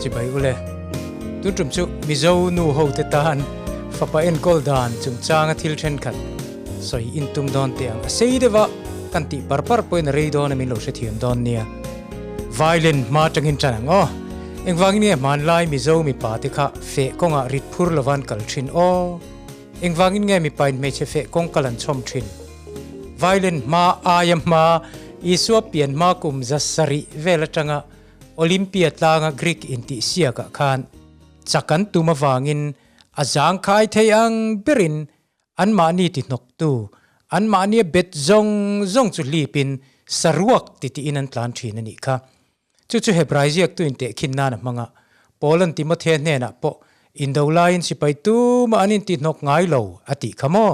Chibai ule. Tun tum chu Mizo nu ho te tan fapa enkawl dan chungchanga thil thenkhat sawi in tum dawn teh ang. A sei deuha kan tih par par pawhin a rei dawn a min lo hrethiam dawn nia. Violin hma atangin tan ang aw. Engvangin nge hmanlai Mizo mipa te kha feh kawngah rit phur lovan kal thin aw. Engvangin nge mipain hmeichhe feh kawng kal an chhawm thin? Violin hma aia hma Isua pian hma kum 700 vel atanga Olympia tlanga Greek intihsiakah khan chak an tum avangin a zangkhai thei ang berin anmahni tihnawktu, anmahnia bet zawng zawng chu hlipin saruak titiin an tlan thin a nih kha. Chu chu Hebrai ziaktu intehkhin nan a hmang a, Paula'n Timothea hnenah pawh indo laiin sipai tumah an intihnawk ngai lo a tih kha maw?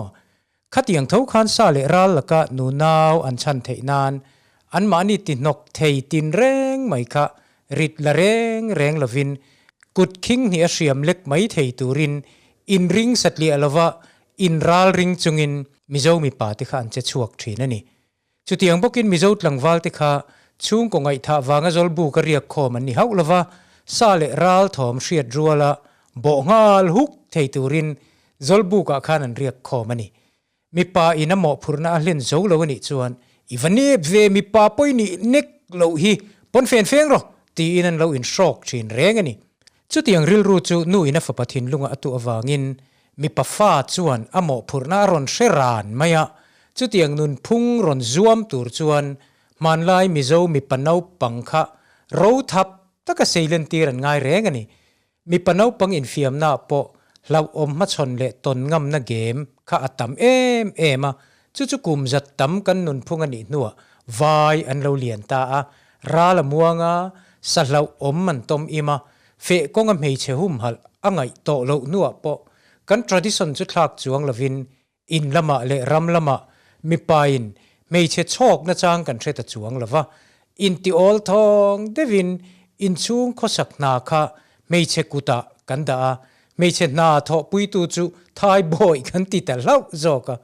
Khatiang tho khan sa leh ral laka nunau an chhan theih nan anmahni tihnawk thei tin reng mai kha rit la reng reng lovin kut khing hnih a hriam lek mai thei turin inring satliah lova inral ring chungin Mizo mipa te kha an che chhuak thin a ni. Chutiang bawkin Mizo tlangval te kha chhungkaw ngaihthah vanga zawlbu ka riak khawm an ni hauh lova, sa leh ral thawm hriat ruala bawh nghal huk thei turin zawlbukah khan an riak khawm a ni. Mipa in a mawhphurhna a hlen zo lo a nih chuan i va nep ve mipa pawi nih nek loh hi pawn fen feng rawh tiin an lo inhrawk thin reng a ni. Chutiang rilru chu nu in a fapa thinlungah a tuah avangin Mipa fa chuan a mawhphurhna a rawn hre ran mai a, chutiang nunphung rawn zuam tur chuan hmanlai Mizo mipa naupang kha ro thap taka seilen tir an ngai reng a ni. Mipa naupang infiamnaah pawh hlauhawm hmachhawn leh tawn ngamna game kha a tam em em a, chu chu kum zat tam kan nunphung a nih hnuah vai an lo lian ta a, ral a muang a, sa hlauhawm an tawm im a, Feh kawnga hmeichhe humhalh a ngaih tawh loh hnuah pawh kan tradition chu thlak chuang lovin in lamah leh ram lamah mipain hmeichhe chhawk nachang kan hre ta chuang lova, inti awl thawng deuhin inchhung khawsak hna kha hmeichhe kutah kan dah a, hmeichhe hna thawhpuitu chu thai bawi kan ti ta hlauh zawk a,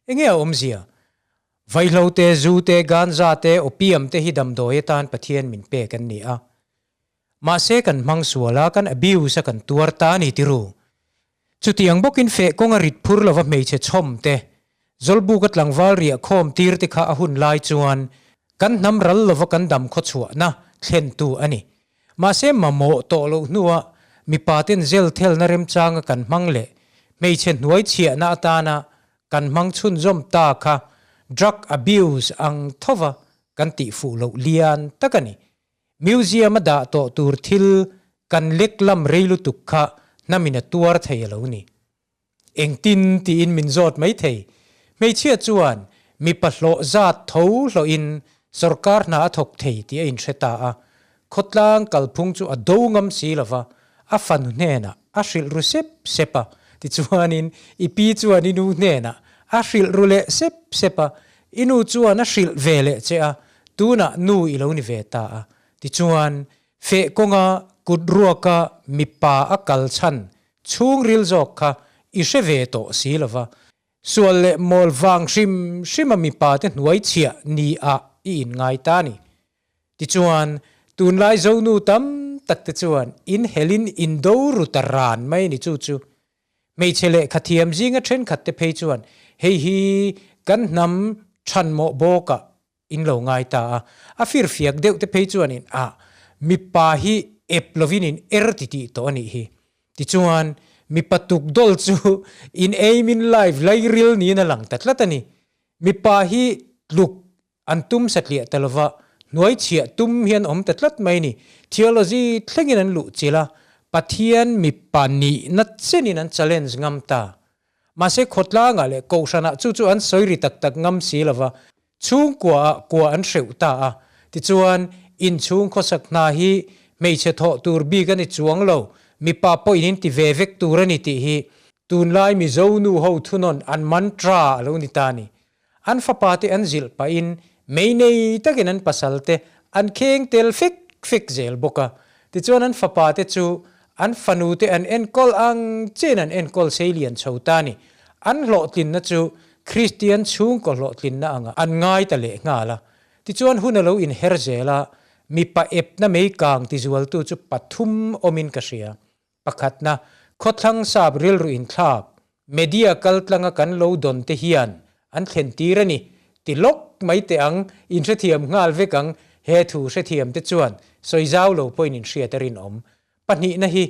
enge a awmzia? Vaihlo te, zu te, ganza te, opium te hi damdawi atan Pathian min pek an ni a. Mahse kan hmang sual a, kan abuse a kan tuar ta a ni tiru. Chutiang bawkin feh kawnga rit phur lova hmeichhe chhawm te, Zawlbuka tlangval riah khawm tir te kha a hun lai chuan kan hnam ral lova kan dam khawchhuahna thlentu a ni. Mahse mamawh tawh loh hnua mipa ten zel thelna remchanga kan hmang leh hmeichhe hnuai chhiahna atana kan hmang chhunzawm ta kha drug abuse ang thova kan tihfuh loh lian tak a ni. Museum a dah tawh tur thil kan lek lam rei lutuk kha hnamin a tuar thei a lo ni. Engtin tiin min zawt mai thei. Hmeichhia chuan mipa hlawh zat tho hlawhin sorkar hna a thawk thei tih a inhre ta a. Khawtlang kalphung chu a do ngam si lova, a fanu hnenah a hrilh ru sep sep a. Tichuanin i pi chuan i nu hnenah a hrilh ru leh sep sep a, i nu chuan a hrilh ve leh che a, Tunah nu i lo ni ve ta a, tichuan feh kawnga kut ruaka mipa a kal chhan chhungril zawk kha i hre ve tawh si lo va, sual leh mawl vang hrim hrima mipa te hnuai chhiah ni ah i inngai ta a ni. Tichuan, tunlai zonu tam tak te chuan in helin indo ru ta ran mai a ni chu chu. Hmeichhe lehkha thiam zinga thenkhat te phei chuan hei hi kan hnam thanmawh bawkah in lo ngai ta a, a firfiak deuh te phei chuanin ah mipa hi ep lovin in er ti tih tawh a nih hi. Tichuan mipa tukdawl chu in aim in live lairil niin a lang ta tlat a ni. Mipa hi tluk an tum satliah ta lova, hnuai chhiah tum hian awm ta tlat mai ni. Theology thlengin an luh chilh a, Pathian mipa nihna chenin an challenge ngam ta. Mahse khawtlangah leh kohhranah chu chu an sawi ri tak tak ngam si lova, chhungkuaah kua an hreuh ta a. Tichuan, inchhung khawsak hna hi hmeichhe thawh tur bik a ni chuang lo, mipa pawhin in ti ve vek tur a ni tih hi tunlai Mizo nu ho thunawn an mantra a lo ni ta a ni. An fapa te an zilh pahin mei nei takin an pasal te an kheng tel fek fek zel bawk a. Tichuan an fapa te chu an fanu te an enkawl ang chiahin an enkawl seilian chho ta a ni. An hlawhtlinna chu Kristian chhungkaw hlawhtlinna anga an ngai ta leh nghal a. Tichuan hun a lo inher zel a, Mipa epna mei kang tizualtu chu pathum awmin ka hria. Pakhatna, khawthlang sap rilru inthlak, media kaltlanga kan lo dawn te hian an thlen tir a ni. Ti lawk mai teh ang, inhrethiam nghal vek ang, he thu hrethiam te chuan sawi zau lo pawhin inhriat a rinawm. Pahnihna hi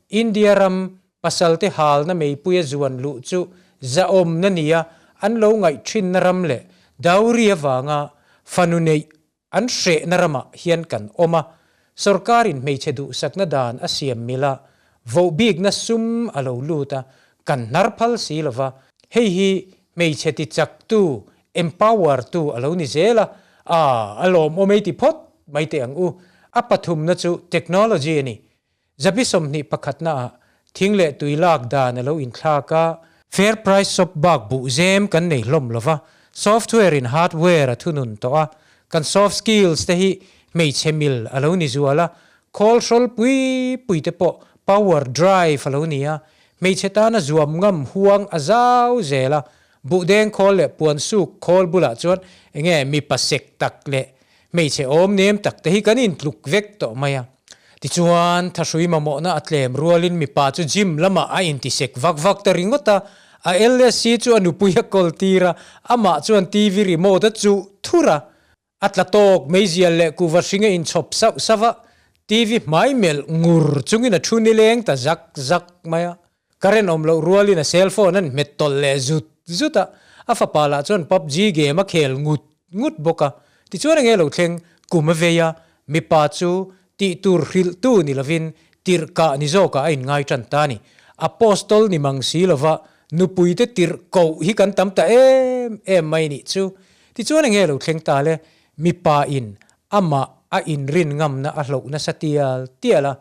India ram pasalte halna meipuia zuan luh chu zahawmna nia an lo ngaih thinna ram leh dowry avanga fanu neih an hrehna ramah hian kan awm a, sorkarin hmeichhe duhsakna dan a siam mil a, voh bikna sum a lo lut a, kan hnar phal si lova, hei hi hmeichhe tichaktu, empower tu a lo ni zel a, aa a lawmawm ei ti phawt mai teh ang u. A pathumna chu technology a ni. Zabi 21 naah thing leh tui lak dan a lo inthlak a, fair price shop bak buh zem kan nei hlawm lova, software in hardware a thunun tawh a, kan soft skills te hi hmeichhe mil a lo ni zual a, khawl hrawl pui pui te pawh power drive a lo ni a, hmeichhe tana zuam ngam huang a zau zel a, Buhdeng khawl leh puan suk khawl bulah chuan enge mipa sek tak leh hmeichhe awm nem tak te hi kan intluk vek tawh mai a. Tichuan, thahrui mamawhna a tlem rualin mipa chu gym lamah a intisek vak vak ta ringawt a, a LSC chu a nupui a kawl tir a, amah chuan TV remote a chuh thur a, A tla tawk meizial leh kuva hring a inchhawp sauh sauh a, TV hmai melh ngur chungin a thu nileng ta zak zak mai a. Current awm loh rualin a cell phone an hmet tawlh leh zut zut a, a fapa lah chuan PUBG game a khel ngut ngut bawk a. Tichuan enge lo thleng kum a vei a, mipa chu tih tur hrilhtu ni lovin tirh kah ni zawkah a inngai tan ta a ni. Apostol ni mang si lova nupuite tirh koh hi kan tam ta em em mai nih chu. Tichuan enge lo thleng ta le, mipa in amah a inrin ngamna a hloh nasa tial tial a,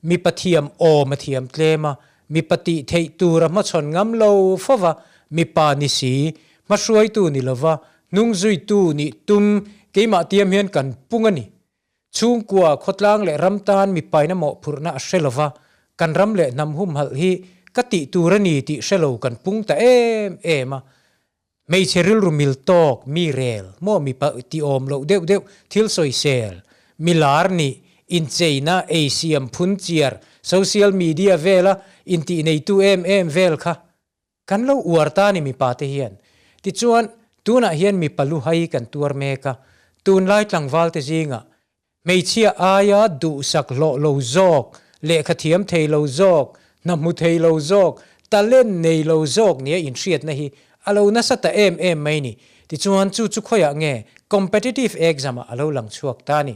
mipa thiam awm a thiam tlem a, mipa tih theih tur a hmachhawn ngam lo fo va, mipa ni si, hmahruaitu ni lova, hnungzuitu nih tum keimah tiam hian kan pung a ni. Chhungkua, khawtlang leh ram tan mipaina mawhphurhna a hre lova, kan ram leh hnam humhalh hi ka tih tur a ni tih hre lo kan pung ta em em a. Hmeichhe rilru mil tawk, mi rel, maw mi ti awm loh deuh deuh, thil sawisel, mi lar nih, incheina, ei siam, phun chiar, social media vela intih neitu em em vel kha kan lo uar ta a ni mipa te hian. Tichuan, tunah hian mipa luhai kan tuar mek a, tunlai tlangval te zingah Hmeichhia aia duhsak hlawh lo zawk, lehkha thiam thei lo zawk, hna hmu thei lo zawk, talent nei lo zawk nia inhriatna hi a lo nasa ta em em mai ni. Tichuan chu chu khawiah nge competitive exam ah a lo lang chhuak ta ni.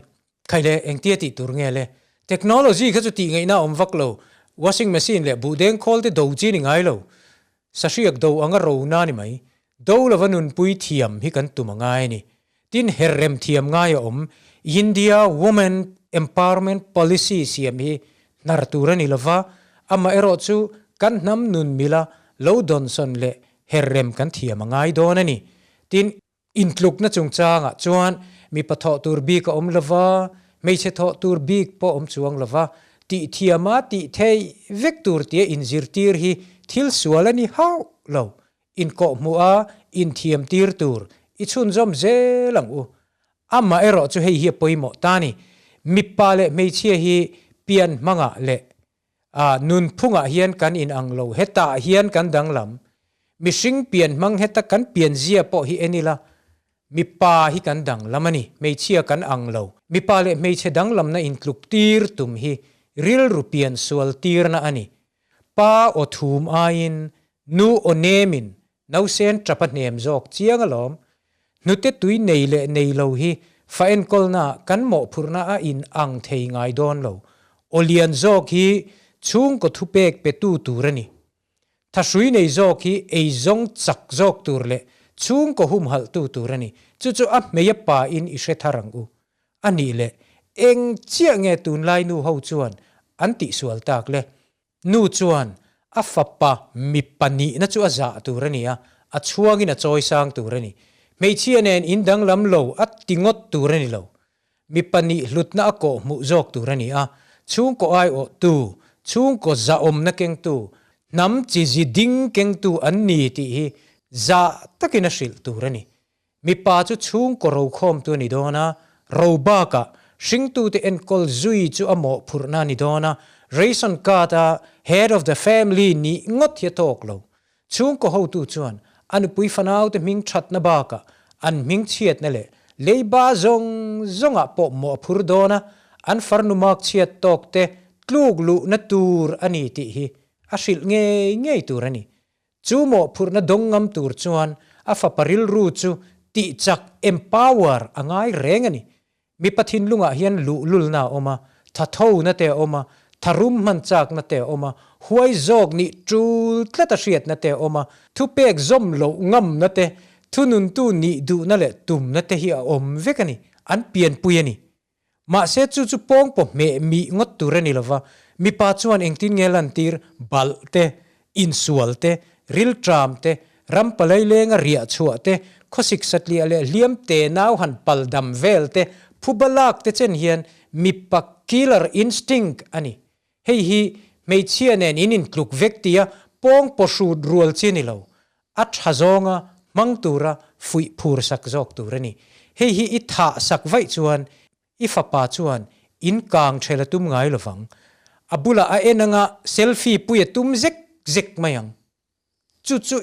Khai le, engtia tih tur nge le? Technology kha chu tih ngaihna a awm vak lo. Washing machine leh buhdeng khawl te do chi ni ngai lo. Sahriak do anga ro na ni mai. Do lova nunpui thiam hi kan tum a ngai a ni. Tin, herrem thiam ngai a awm. India Women Empowerment Policy siam hi hnar tur a ni lova, amaherawh chu kan hnam nun mila lo dawnsawn leh herrem kan thiam a ngai dawn a ni. Tin, Intlukna chungchangah chuan mipa thawh tur bik a awm lova, hmeichhe thawh tur bik pawh awm chuang lova, tih thiama tih theih vek tur tia inzirtir hi thil sual a ni hauh lo. Inkawhhmuh a inthiamtir tur i chhunzawm zel ang u. Amah erawh chu hei hi a pawimawh ta ni. Mipa leh hmeichhia hi pian hmangah leh A, nunphungah hian kan inang lo, hetah hian kan danglam. Mihring pian hmang heta kan pianzia pawh hi en ila, mipa hi kan danglam a ni, hmeichhia kan ang lo. Mipa leh hmeichhe danglamna intluk tir tum hi rilru pian sual tirna a ni. Pa aw thum aiin nu aw nemin nausen tap a hnem zawk chiang alawm. Hnute tui nei leh nei lo hi fa enkawlnaah kan mawhphurhna a in ang thei ngai dawn lo. Aw lian zawk hi chhungkaw thupek petu tur a ni. Thahrui nei zawk hi eizawng chak zawk tur leh chhungkaw humhalhtu tur a ni. Chu chu a hmei a pa in i hre thar ang u. A nih leh eng chiah nge tunlai nu ho chuan an tihsual tak le? Nu chuan a fapa mipa nihna chu a zah tur a ni a, a chhuangin a chawisang tur a ni. Hmeichhia nen in danglam lo a ti ngawt tur a ni lo. Mipa nih hlutna a kawh hmuh zawk tur a ni a, chhungkaw aiawhtu, chhungkaw zahawmna kengtu, hnam chi zi ding kengtu an ni tih hi zah takin a hrilh tur a ni. Mipa chu chhungkaw rokhawmtu a ni dawn a, ro bakah Hringtute enkawl zui chu a mawhphurhna a ni dawn a, ration card a head of the family nih ngawt hi a tawk lo. Chhungkaw hotu chuan a nupui fanaute hming thatna bakah an hming chhiatna leh leiba zawng zawngah pawh mawh a phur dawn a, an farnu mak chhiat tawk te tluk luhna tur a ni tih hi a hrilh ngei ngei tur a ni. Chu mawhphurhna dawng ngam tur chuan a fapa rilru chu tihchak, empower, a ngai reng a ni. Mipa thinlungah hian luhlulna a awm a, thathona te a awm a, tharum hman chakna te a awm a, huai zawk nih tul tlata hriatna te a awm a, thupek zawm loh ngamna te, thununtu nih duhna leh tumna te hi a awm vek a ni, an pianpui a ni. Mahse chu chu pawngpaw hmeh mih ngawt tur a ni lova, mipa chuan engtin nge lantir balh te, insual te, rilṭam te, ram palai lenga riah chhuah te, khawsik satliah leh hliam te nau han pal dam vel te, phuba lak te chen hian mipa killer instinct a ni. Hei hi hmeichhia nen in intluk vek tia pawngpaw hrut rual chi a ni lo. A tha zawnga hmang tura fuih phur sak zawk tur a ni. Hei hi i thah sak vaih chuan i fapa chuan in kang thel a tum ngai lovang. A bulah a en anga selfie pui a tum zek zek mai ang. Chu chu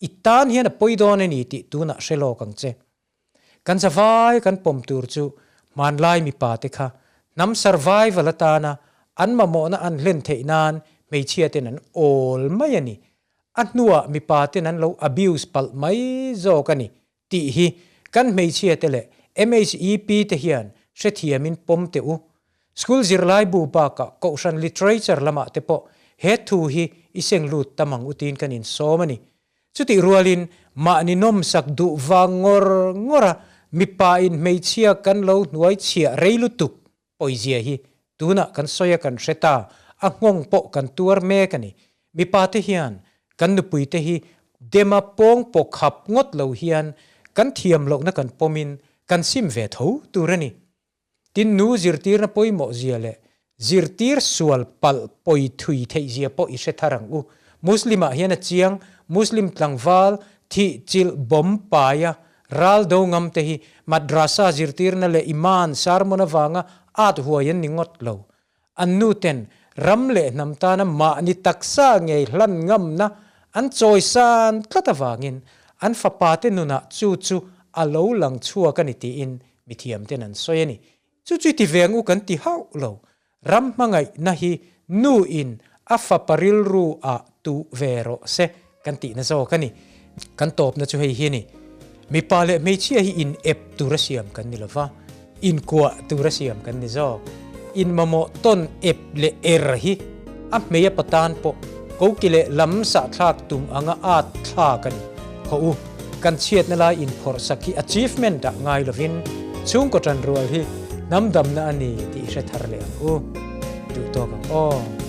i tan hian a pawi dawn a ni tih tunah hre lawk ang che. Kan zavai kan pawm tur chu hmanlai mipa te kha hnam survival atana an mamawhna an hlen theih nan hmeichhia ten an awl mai a ni. A hnuah mipa ten an lo abuse palh mai zawk a ni tih hi kan hmeichhia te leh MHEP te hian hrethiamin pawm teh u. School zirlai bu bakah Kohhran literature lamah te pawh he thu hi i seng lut tam ang utin kan insawm a ni. Chutih rualin mahni nawmsak duh vang ngawr ngawra mipa in hmeichhia kan lo hnuai chhiah rei lutuk pawizia hi tunah kan sawi a kan hre ta, a nghawng pawh kan tuar mek a ni. Mipa te hian kan nupui te hi dema pawng pawh khap ngawt lo hian kan thiam lohna kan pawmin kan sim ve tho tur a ni. Tin nu zirtirna pawimawh zia leh zirtir sual palh pawi thui theih zia pawh i hre thar ang u. Muslim ah hian a chiang, Muslim tlangval thih chilh bawm paia ral do ngam te hi madrasa zirtirna leh iman sermon avanga at huai an ni ngawt lo. An nu ten ram leh hnam tana mahni taksa ngei hlan ngamna an chawisan tlat avangin an fapa te nunah chu chu a lo lang chhuak a ni tiin mithiam ten an sawi a ni. Chu chu ti veng u kan ti hauh lo. Ram hmangaihna hi nu in a fapa rilru ah tuh ve rawh se kan tihna zawk a ni. Kan tawpna chu hei hi a ni. Mipa leh hmeichhia hi in ep tura siam kan ni lova, inkuah tura siam kan ni zawk. In mamawh tawn ep leh er hi a hmei a patan pawh koki leh lam sahthlak tum anga at thlak a ni. Haw u, kan chhiatna lai inphawrh sak hi achievement ah ngai lovin chhungkaw ṭan rual hi hnam damna a ni tih hre thar leh ang u. Duh tawk ang aw.